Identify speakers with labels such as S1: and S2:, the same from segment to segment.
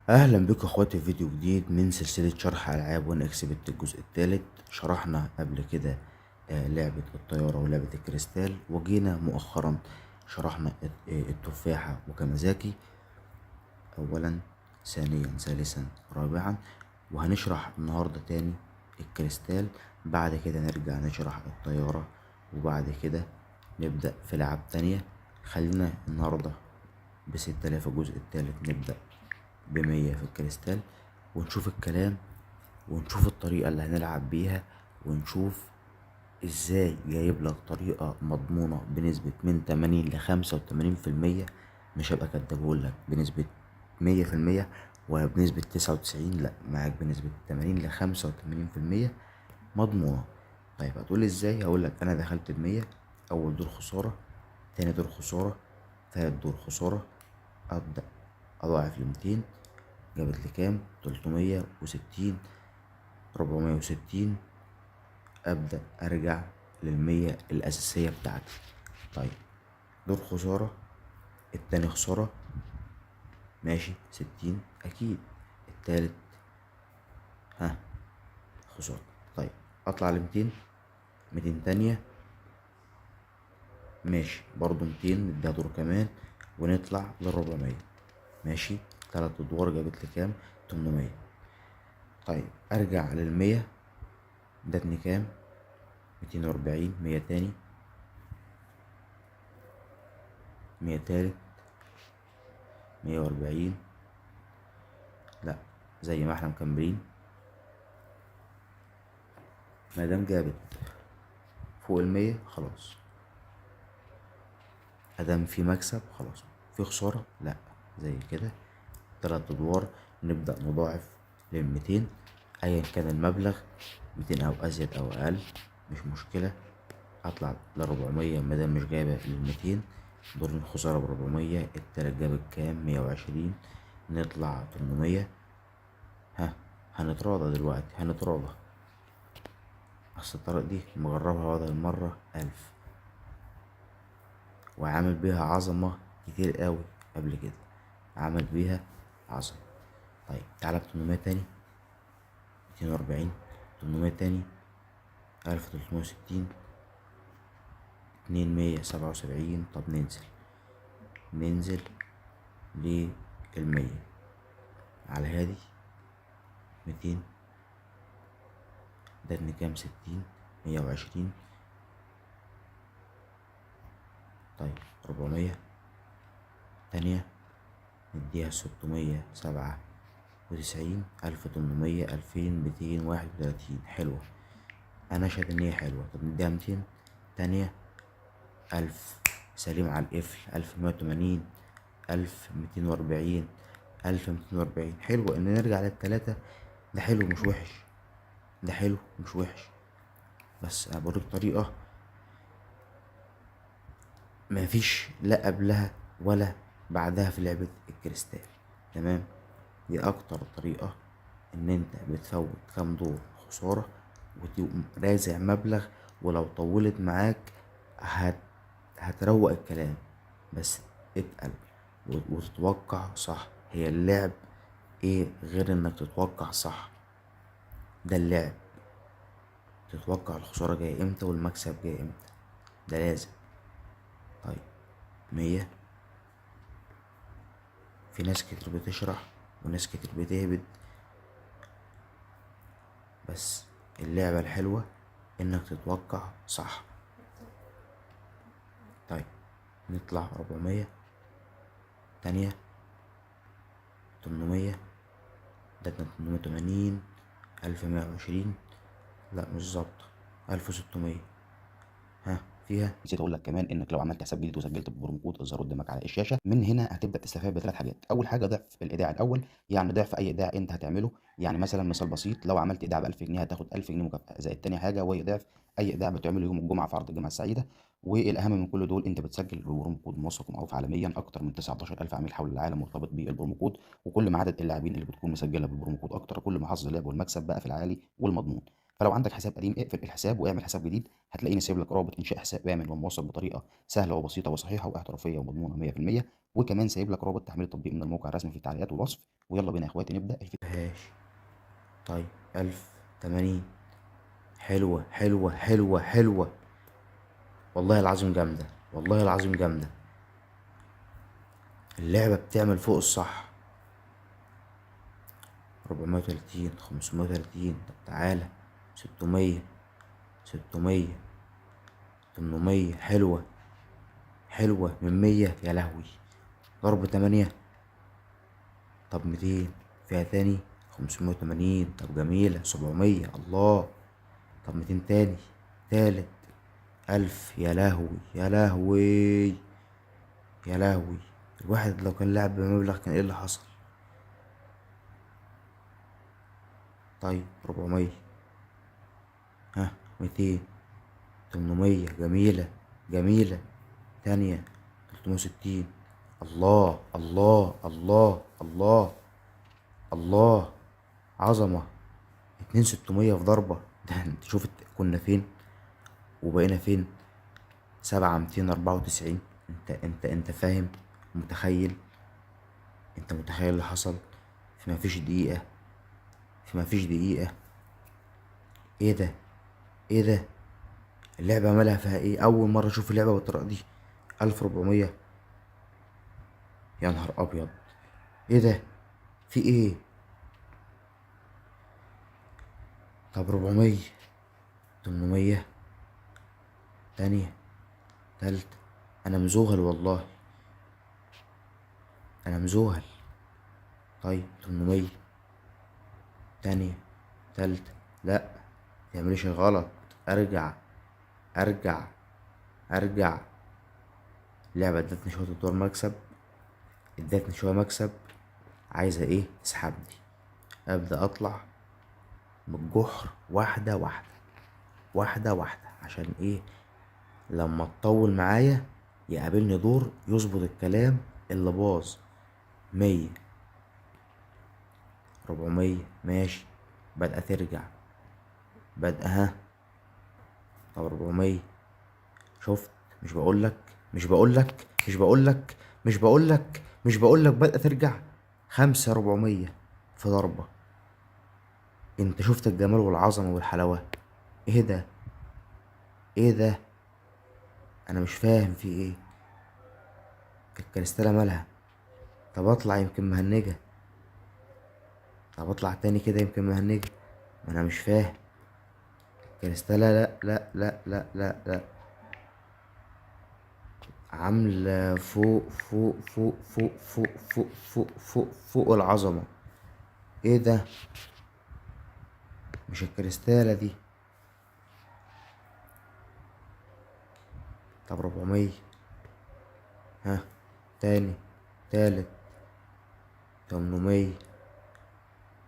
S1: اهلا بكم اخواتي في فيديو جديد من سلسلة شرح العاب 1xBet الجزء الثالث. شرحنا قبل كده لعبة الطيارة ولعبة الكريستال، وجينا مؤخرا شرحنا التفاحة وكمزاكي اولا ثانيا ثالثا رابعا، وهنشرح النهاردة تاني الكريستال، بعد كده نرجع نشرح الطيارة، وبعد كده نبدأ في لعب تانية. خلينا النهاردة ب6000 الجزء الثالث نبدأ ب100 في الكريستال، ونشوف الكلام ونشوف الطريقة اللي هنلعب بيها، ونشوف ازاي جايب لك طريقة مضمونة بنسبة من تمانين لخمسة وتمانين في المية. مش هبقى كدابهولك لك بنسبة مية في المية ولا بنسبة تسعة وتسعين، لا معاك بنسبة تمانين لخمسة وتمانين في المية مضمونة. طيب هتقولي ازاي؟ هقولك انا دخلت ب100، اول دور خسارة، تاني دور خسارة، تالت دور خسارة، ابدأ اضاعف لميتين، جابت لي كام؟ 360، 460، أبدأ أرجع للمية الأساسية بتاعتي. طيب دور خسارة، التاني خسارة، ماشي 60 أكيد، التالت ها خسارة. طيب أطلع لميتين، ميتين تانية، ماشي برضو ميتين، نديها دور كمان ونطلع للربعمية، ماشي تلات أدوار جابت لي كام؟ 800. طيب أرجع للمية، ادتني كام؟ 240، 100 تاني، 100 تالت، 140، لا زي ما احنا مكملين، ما دام جابت فوق 100 خلاص، ادام في مكسب خلاص، في خسارة لا، زي كده تلات ادوار نبدأ نضاعف للميتين ايا كان المبلغ، 200 او ازيد او اقل مش مشكلة. اطلع لربعمية ما دام مش جايبة للميتين، دور الخسارة بربعمية، التالت جابت كام؟ 120، نطلع 800. ها هنتراضى دلوقتي، هنتراضى، اصل الطريقة دي مجربها بدل مرة 1000 وعامل بيها عظمة كتير قوي قبل كده، عامل بيها عظمة. طيب تعالى بتمنمية تاني، ميتين وأربعين، تمنمية تاني، ألف تلتمية وستين، اتنين مية سبعة وسبعين. طب ننزل للمية على هادي، 200، ده اتنين كام؟ 60، 120. طيب 400 تانية، نديها 697، 1800، 2231. حلوة، أنا أشهد إن هي حلوة. طب نديها 200 تانية، 1000 سليم على القفل، 1180، 1240، 1240. حلوة إن نرجع للتلاتة، ده حلو مش وحش، ده حلو مش وحش. بس أنا بوريك طريقة مفيش لا قبلها ولا بعدها في لعبة الكريستال، تمام؟ دي أكتر طريقة إن أنت بتفوت كام دور خسارة وتقوم رازع مبلغ، ولو طولت معاك هتروق الكلام، بس اتقل وتتوقع صح. هي اللعب ايه غير انك تتوقع صح؟ ده اللعب، تتوقع الخسارة جاية امتى والمكسب جاي امتى، ده لازم. طيب 100، في ناس كتير بتشرح وناس كتير بتهبد، بس اللعبة الحلوة انك تتوقع صح. طيب نطلع 400 تانية، 800، ده 880، 1120، لا مش ظابطة، 1600. ها فيها.
S2: نسيت اقول لك كمان انك لو عملت حساب جديد وسجلت ب promo code الظاهر قدامك على الشاشه، من هنا هتبدا تستفاد بثلاث حاجات. اول حاجه ضعف الايداع الاول، يعني ضعف اي ايداع انت هتعمله. يعني مثلا مثال بسيط، لو عملت ايداع ب 1000 جنيه هتاخد 1000 جنيه مكافاه، زائد تاني حاجه وهي ضعف اي ايداع بتعمله يوم الجمعه في عرض الجمعه السعيده. والاهم من كل دول انت بتسجل ب promo code موثق ومعروف عالميا، اكتر من 19000 عميل حول العالم مرتبط بال promo code، وكل ما عدد اللاعبين اللي بتكون مسجله بال promo code اكتر كل ما حظ اللعب والمكسب بقى في العالي والمضمون. فلو عندك حساب قديم اقفل الحساب واعمل حساب جديد، هتلاقيني سايب لك رابط انشاء حساب امن وموثق بطريقة سهلة وبسيطة وصحيحه واحترافيه ومضمونه 100%، وكمان سايب لك رابط تحميل التطبيق من الموقع الرسمي في التعليقات والوصف. ويلا بينا يا اخواتي نبدا الفيديو.
S1: ماشي. طيب 1080، حلوة حلوة حلوة حلوة، والله العظيم جامدة، والله العظيم جامدة. اللعبة بتعمل فوق الصح. 430، 530، طب تعالى 600، 600، 800، حلوة حلوة، من 100، يا لهوي، ضرب 8. طب 200 فيها تاني، 580، طب جميلة، 700، الله. طب 200 تاني، تالت، 1000، يا لهوي يا لهوي يا لهوي. الواحد لو كان لعب بمبلغ كان ايه اللي حصل؟ طيب 400، ها 200، 800، جميلة جميلة، تانية 360، الله الله الله الله الله، عظمة. 2600 في ضربة. ده انت شوف كنا فين وبقينا فين، 7294. انت فاهم؟ متخيل؟ انت متخيل اللي حصل في ما فيش دقيقة، في ما فيش دقيقة. ايه ده؟ ايه ده؟ اللعبة مالها فيها ايه؟ اول مرة اشوف اللعبة بالطريقة دي. 1400، يا نهار ابيض، ايه ده؟ في ايه؟ طب 400، 800، تانية، تالتة. انا مزوهل والله، انا مزوهل. طيب 800، تانية، تالتة. لا متعمليش غلط، ارجع ارجع ارجع. اللعبة ادتني شوية الدور مكسب، ادتني شوية مكسب، عايزة ايه؟ تسحبني. ابدأ اطلع من الجحر واحدة واحدة واحدة واحدة، عشان ايه؟ لما تطول معايا يقابلني دور يظبط الكلام اللي باظ. 100، 400، ماشي، بدأ ترجع، بدأ، ها. طب 400، شفت؟ مش بقولك، مش بقولك، مش بقولك، مش بقولك، مش بقولك، بدأ ترجع. 5400 في ضربة. انت شفت الجمال والعظمة والحلاوة؟ ايه ده؟ ايه ده؟ انا مش فاهم في ايه. الكريستالة مالها؟ طب اطلع يمكن مهنجة، طب اطلع تاني كده يمكن مهنجة، ما انا مش فاهم. الكريستالة لا لا لا لا لا لا، عاملة فوق فوق فوق فوق فوق فوق فوق فوق فوق العظمة. ايه ده؟ مش الكريستالة دي. طب 400، ها، تاني، تالت، 800.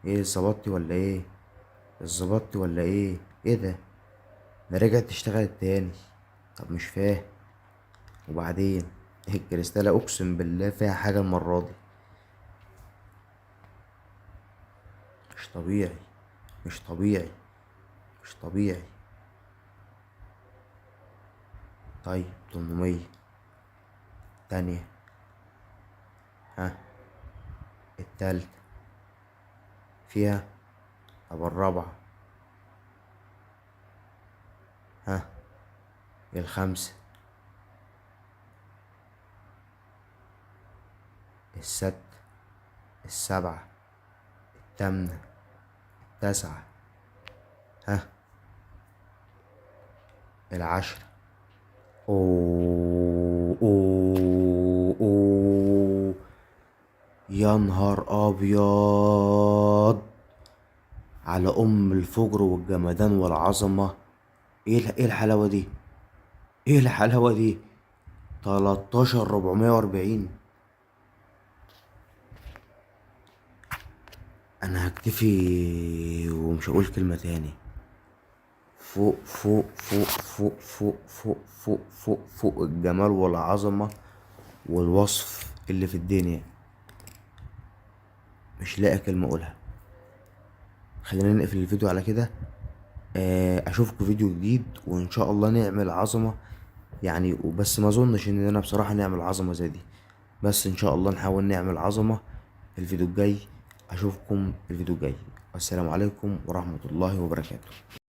S1: ايه ظبطتي ولا ايه؟ ظبطتي ولا ايه؟ ايه ده؟ ده رجعت اشتغلت تاني. طب مش فاهم. وبعدين ايه الكريستالة؟ اقسم بالله فيها حاجة المرة دي، مش طبيعي، مش طبيعي، مش طبيعي. طيب 800، تانية، ها، التالتة فيها. طب الرابعة، ها، الخامسة، الستة، السبعة، التامنة، التاسعة، ها، العشرة. أوه أوه أوه، يا نهار أبيض على أم الفجر والجمدان والعظمة. إيه الحلاوة دي؟ إيه الحلاوة دي؟ 13440. أنا هكتفي ومش هقول كلمة تاني. فوق فوق فوق فوق فوق فوق فوق فوق فوق الجمال والعظمة والوصف اللي في الدنيا. مش لاقي كلمة اقولها. خلينا نقفل الفيديو على كده. اشوفكم فيديو جديد وان شاء الله نعمل عظمة يعني، وبس ما اظنش ان انا بصراحة نعمل عظمة زي دي، بس ان شاء الله نحاول نعمل عظمة الفيديو الجاي. اشوفكم الفيديو الجاي، والسلام عليكم ورحمة الله وبركاته.